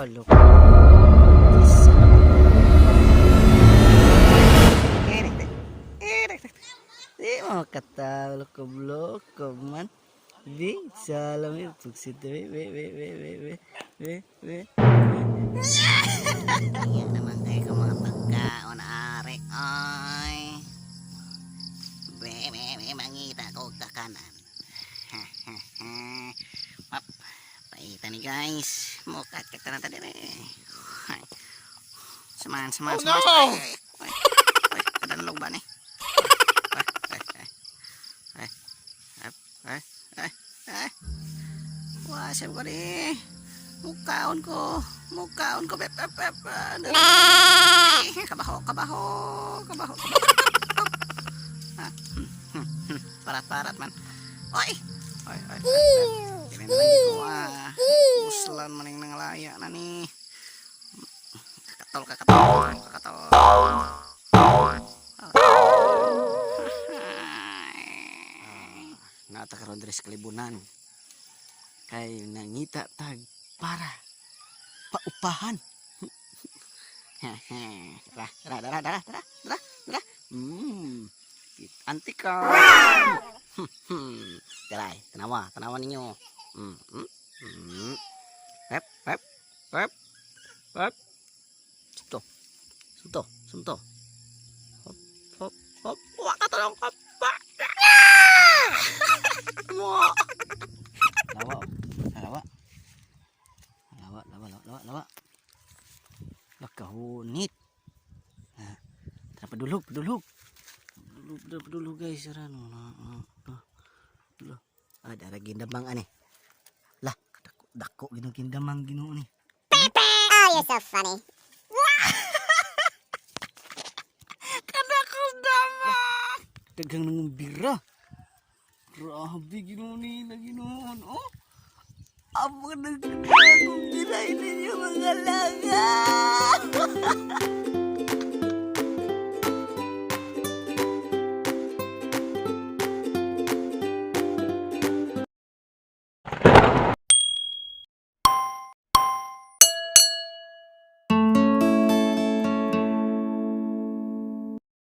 Loko. Isa. Di mo kataw, loko man. Di, salam eh. Pugsit, be, be, be, be, be, be, be, be. Yan naman kayo ka mga pagkaon, are. Ay. Be, be, be, mangita ko kakanan. Pap, paita ni guys. Mukat ka tanan tadi eh. Ay. Samahan, samahan, Oh, samahan. no! Ay, ay, ay, ay, kadanlog ba ni? Ay, ay, ay. Ay, ay, ay, ay, ay. Wah, sabi ko ni. Mukaon ko. Mukaon ko. Pep, pep, pep. Ano? Kabaho, kabaho, kabaho, kabaho. Ah, Parat, parat man. Oy! Oy, oy, oy. Dili na lagi ko ah. Uslan maning nangalaya na ni. Kakatol, kakatol, kakatol. Nata karon diri sa kalibunan. Kay nangita tag para paupahan. Tara, tara, tara, tara, tara, tara, tara. Antika. Tara, tanawa, tanawa ninyo. Hep, hep, hep, hep. Sumto, sumto, sumto. Hop, hop, hop. Wa ka tulong ka pa. Mo. Lawa, oh. Lawa. Lawa, lawa, lawa, lawa, lawa. Lakahunit. Ha. Tara padulog, padulog. Padulog, padulog, padulog guys. Tara no, na, na, na. Padulog. Ah, dara gindamang ani. Lah, dako, dako ginoo gindamang Ginoo ni. Oh, you're so funny. Kadako damang. Daghang nangumbira. Grabe Ginoo ni na Ginoo. Oh. Amo nagdaghang bira ninyo mga laga.